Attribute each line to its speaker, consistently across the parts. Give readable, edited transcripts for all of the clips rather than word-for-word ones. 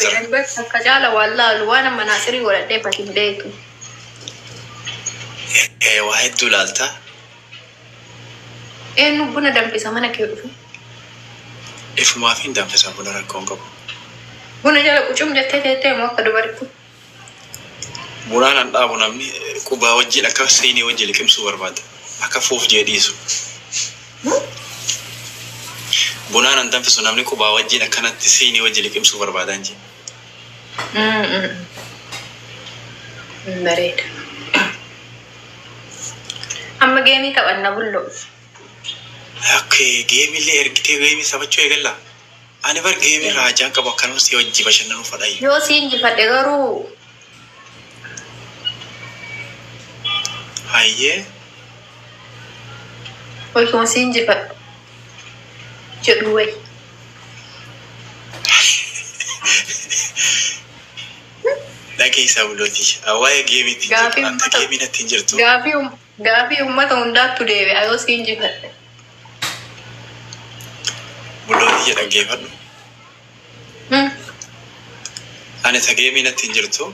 Speaker 1: jira.
Speaker 2: Beekan bakka akka caala waan laalu waan amma naasirii godhadhee fati hin beektu.
Speaker 1: Ee waa hedduu laalta.
Speaker 2: Eenyu buna danfisa mana kee dhufu?
Speaker 1: Ifumaaf hin danfisa buna rakkoon qabu.
Speaker 2: Buna jala qucum jettee teettee moo akka dubartii?
Speaker 1: Bunaan an dhaabu namni qubaa wajjin akka siinii wajjin liqimsuu barbaada. Akka fuuf jee dhiisu. Bunaan an danfisu namni qubaa wajjin akkanatti siinii wajjin liqimsuu barbaadan jee.
Speaker 2: Bareeda. Amma geemii taphanna bulloo.
Speaker 1: Okay, geemillee ergitee geemii taphachuu eegalla. Ani bar geemii raajaan qabu akkanuma si wajji bashannanuu fadhayyu.
Speaker 2: Yoo si injifadhe garuu
Speaker 1: Hayyee.
Speaker 2: osuma si injifadhu jedhu wayi.
Speaker 1: Dhageessaa bulootii. Waa'ee geemiitti hin jirtu.
Speaker 2: Gaafii
Speaker 1: Anta
Speaker 2: uummata
Speaker 1: geemii natti hin jirtu.
Speaker 2: gaafii uummata hundaattu deebi'a yoo si injifadhe.
Speaker 1: Bulootii jedha dhaggeeffadhu. Ani ta geemii natti hin jirtu.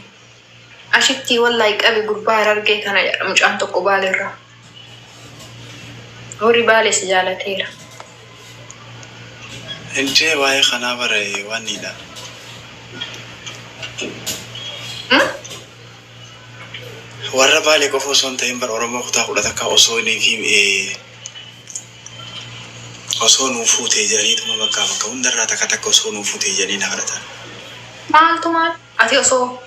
Speaker 2: Ashittii wallahi qabi gurbaa Harargee kana jedha mucaan tokko Baaleerraa. Warri Baalee si jaalateera.
Speaker 1: Indee waa'ee kanaa bara waanniidha. Warra Baalee qofa osoo hin ta'in bara Oromoo kutaa 11 osoo inni fi osoo nuu fuutee jedhaniituma bakkaa bakka hundarraa takka takka osoo nuu fuutee jedhanii na kadhatan.
Speaker 2: Maaltu maal? Ati osoo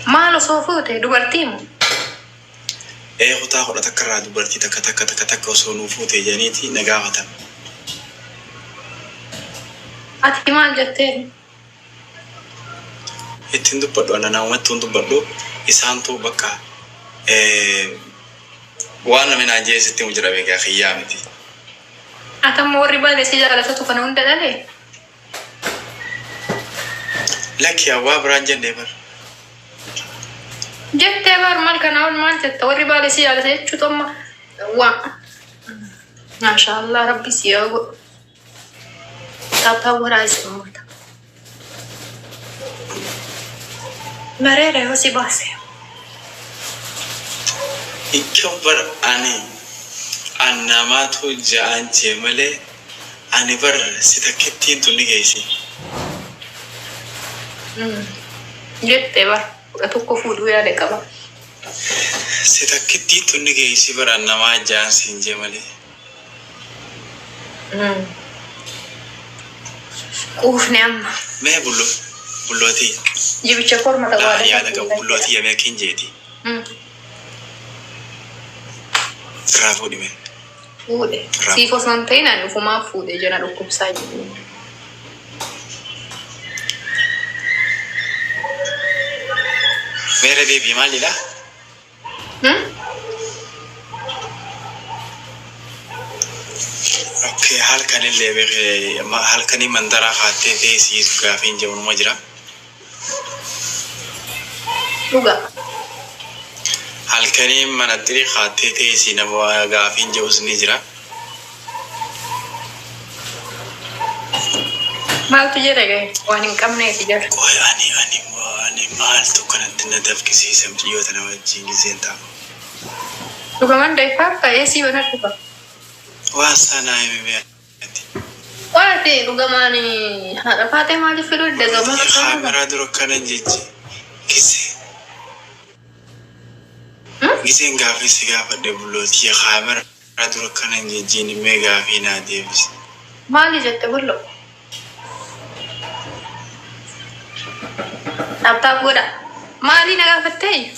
Speaker 2: maal osoo fuute dubartii moo?
Speaker 1: Ee kutaa 11 irraa dubartii takka takka takka takka osoo nuu fuutee jedhaniiti na gaafatan.
Speaker 2: Ati maal jetteen?
Speaker 1: Ittiin dubbadhu ana namumatti hin dubbadhu isaantu bakka waan namni naan jee sitti himu jira beekaa kiyyaa miti.
Speaker 2: Ati amma warri Baalee si jaalatatu kana hunda dhalee?
Speaker 1: Lakki waa biraan jennee bar.
Speaker 2: Jettee bar maal kanaa ol maal jetta warri Baalee si jaalata jechuutu amma waa. Maashaallah rabbi si haa godhu. Tap tap godhaa isin uummata. Bareeda yoo si baase.
Speaker 1: Ikkan bar ani an namaatu ja'aan jee malee ani bar si takkittiin tun ni geessi.
Speaker 2: Jette bar 11 fuudhuu yaada qaba.
Speaker 1: Si takkittiin tun ni geessi bar an namaa ja'aan siin jee malee.
Speaker 2: Quufne amma.
Speaker 1: Mee bullo bullootii.
Speaker 2: Jibicha korma ta'uu
Speaker 1: Laa
Speaker 2: aadaa
Speaker 1: yaada qabu bullootii yamee akkin jeeti. Sirraa fuudhi mee.
Speaker 2: Fuudhe.
Speaker 1: Sirraa
Speaker 2: Siif
Speaker 1: fuudhi.
Speaker 2: osoo hin ta'in ani ufumaaf fuudhe jena dhukkubsaa jiru.
Speaker 1: Meera deebii maal jedhaa? Okay, halkanillee beekee halkanii mandaraa kaattee teessii gaafiin jedhu numa jira.
Speaker 2: Dhuga.
Speaker 1: Halkanii manaxirii kaattee teessii nama gaafiin jedhus ni jira.
Speaker 2: Maaltu jedha gahe waan hin qabneefi jara.
Speaker 1: Qoy ani ani ani maaltu kanatti na dafqisiise mucayyoo tana wajjin gizeen taa'u.
Speaker 2: Dhugaman deeffaaf ta'ee sii banadhu ka.
Speaker 1: Waan sanaa himi mee ati.
Speaker 2: Qoy ati dhugamaan haadha faatee maaliif fiduu didda zamana kana.
Speaker 1: Kaameraa dura akkana jechi gizee gizeen gaafii si gaafadhe bullootii kaameraa dura akkana hin jejjiin mee gaafii naa deebisi.
Speaker 2: Maali jette bullo? Tap tap godha. Maali na gaafattee?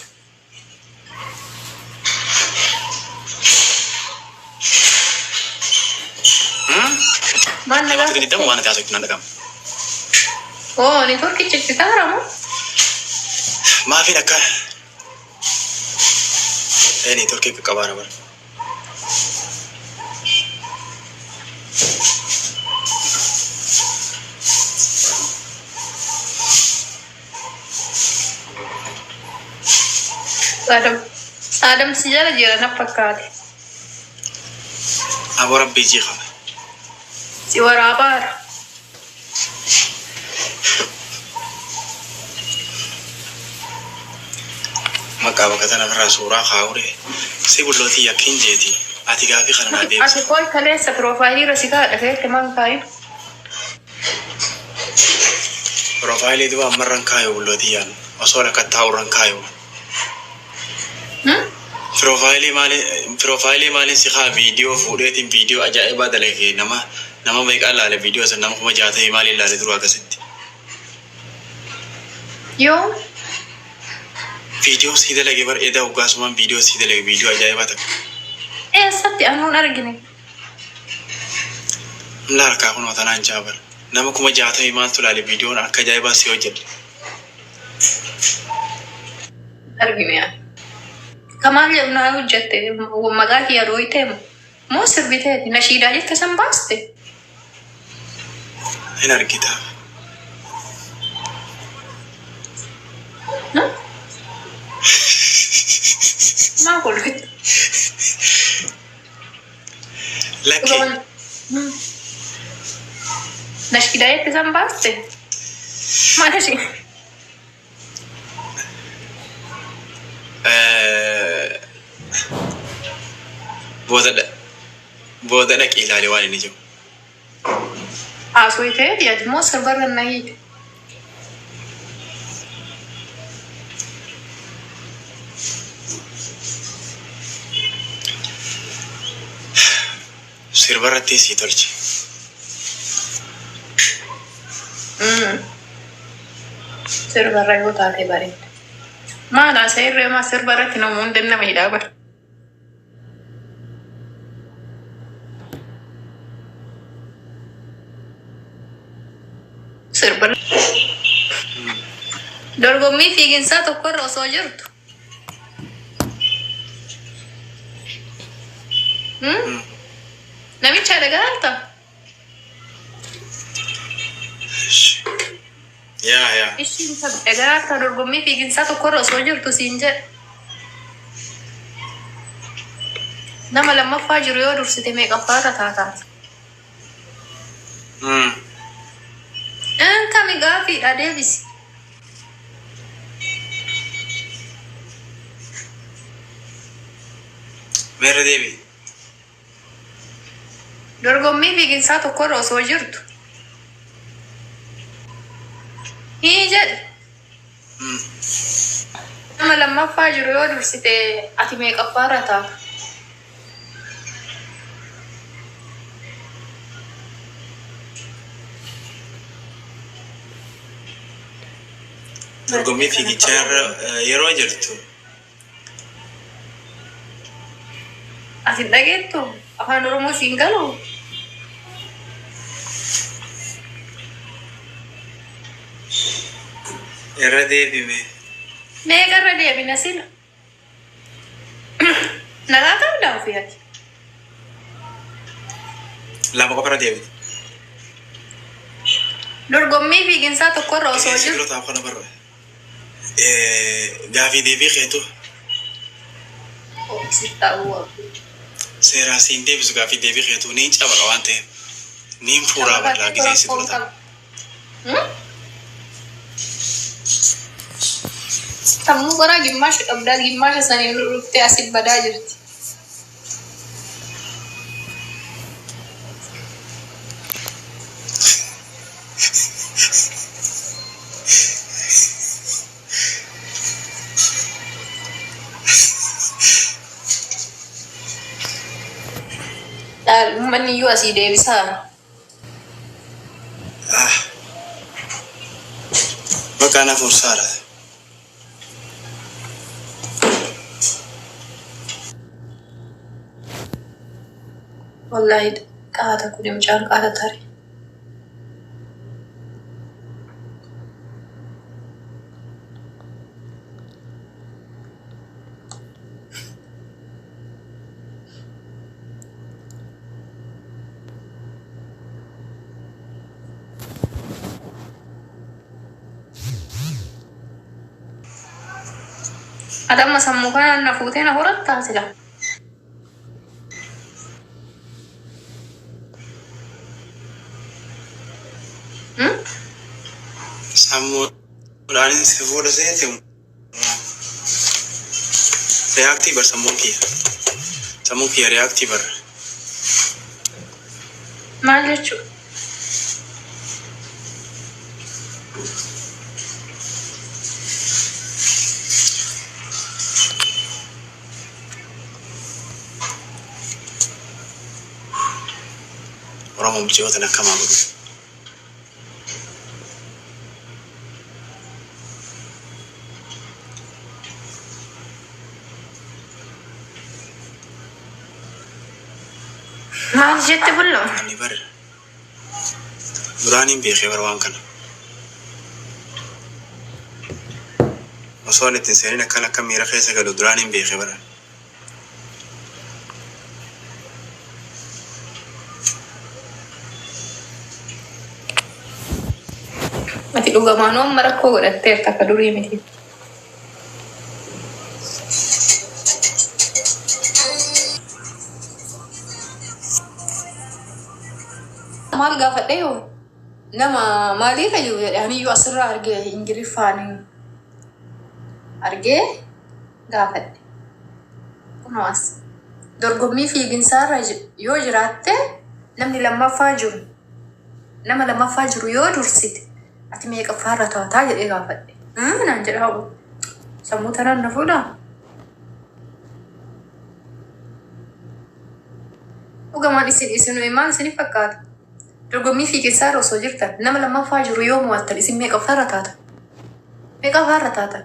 Speaker 2: Maal na
Speaker 1: Namatti gadi
Speaker 2: gaafattee?
Speaker 1: waan ati haasoftu nan dhaga'ama.
Speaker 2: Oo network ciccitaara moo?
Speaker 1: Maafiin akka ee networkii qaqqabaara bara.
Speaker 2: Saadam Saadam si jala jira na fakkaate.
Speaker 1: Aboo rabbii jii qaba.
Speaker 2: Si waraabaara.
Speaker 1: Maqaa bakka tana irraa suuraa kaa'ure si bullootii yakkin jeeti. Ati gaafii kana naa deebisa.
Speaker 2: Ati kooy kaleessa piroofaayilii irra si kaa'adha feette maal kaayin?
Speaker 1: Piroofaayilii duba ammarran kaayu bullootii yaan osoo lakka taa'urran kaayu. Piroofaayilii maali piroofaayilii maaliin si kaa viidiyoo fuudheetiin viidiyoo ajaa'ibaa dalage nama nama meeqaa laale viidiyoo san nama 60,000 maaliin laale duruu akkasitti.
Speaker 2: Yoo
Speaker 1: Viidiyoo sii dalage bar edaa hoggaasumaan viidiyoo sii dalage viidiyoo ajaa'ibaa takka.
Speaker 2: Eessatti anuun argine.
Speaker 1: Laal harkaa kunoo tanaan jaa bar. Nama 60,000 maaltu laale viidiyoon akka ajaa'ibaa sii hojjedhe.
Speaker 2: Argine ani. Kamaal jedhu naa hojjette maqaa kiyya dhooytee moo moo sirbiteeti nashiidaa jette san baaste.
Speaker 1: Hin argita.
Speaker 2: Maa kolfitu?
Speaker 1: Lakki.
Speaker 2: Nashiidaa jette san baaste. Maal ishee?
Speaker 1: Booda booda dhaqii ilaali waan inni jiru.
Speaker 2: Haasoo ta'e ati immoo sirbarra na hiite.
Speaker 1: Sirbarratti sii tolche.
Speaker 2: Sirbarra yoo taate bareeda. Maal haasa'e irree maa sirbarratti nama hundi nama hidhaa bara. Sirbarra. Dorgommii fiiginsaa tokkorra osoo jirtu. Namicha dhagahalta?
Speaker 1: Yaa yaa.
Speaker 2: Ishiin dhagahalta dorgommii fiiginsaa tokkorra osoo jirtu siin jedhe. Nama lammaffaa jiru yoo dursite meeqaffaarra taataa? Kami gaafiidha deebisi.
Speaker 1: Meerra deebi.
Speaker 2: Dorgommii fiiginsaa tokkorra osoo jirtu. Hii jedhe. Nama lammaffaa jiru yoo dursite ati meeqaffaarra taata?
Speaker 1: Dorgommii fiigichaa irra yeroo jirtu.
Speaker 2: Ati hin dhageettu? Afaan Oromoo siin galu?
Speaker 1: Irra deebime.
Speaker 2: Meeqa irra deebina sila? Nagaa qabdaa ofii ati?
Speaker 1: Lama qofa irra deebite.
Speaker 2: Dorgommii fiiginsaa tokkorra osoo
Speaker 1: Qilleensi
Speaker 2: jirtu.
Speaker 1: bira taa'u kana barra. Gaafii deebii keetu seeraa siin deebisu gaafii deebii keetu niin cabaqa waan ta'eef niin fuuraa bal'aa gisee si dura taa'u.
Speaker 2: Sammuu qoraa gimmaasha qabdaa gimmaasha saniin dhuftee asit badaa jirti. Uummanni iyyuu asii deebisaa.
Speaker 1: Ah. Bakka na fursaadha.
Speaker 2: Wallaahi qaata kuni mucaan qaata tare. Ati amma sammuu kanaan na fuutee na horattaa sila.
Speaker 1: Sammuudhaan si fuudha seete. React bar sammuun kiyya. Sammuun kiyya react bar.
Speaker 2: Maal jechuudha?
Speaker 1: Oromoo michoota akkamaa godhu.
Speaker 2: Maal jette bulloo?
Speaker 1: Ani bar duraan hin beekee bar waan kana. Osoo ani ittiin seenin akkan akka miira keessa galu duraan hin beekee bara.
Speaker 2: Ati dhugamaan amma rakkoo godhatteerta akka durii miti. Maal gaafadhee yoo nama maaliirra jiru jedhe aniyyuu asirraa argee Ingiliffaan argee gaafadhe. Kunoo as dorgommii fiiginsaarra yoo jiraatte, namni lammaffaa jiru nama lammaffaa jiru yoo dursite, ati meeqaffaarra taataa jedhee gaafadhe. Naan jedha hawwa. Sammuu tanaan na fuudhaa? Dhugamaan isin maal isinif fakkaata? Dorgommii fiiginsaarra osoo jirtan nama lammaffaa jiru yoo mo'attan, isin meeqaffaarra taatan? Meeqaffaarra taatan?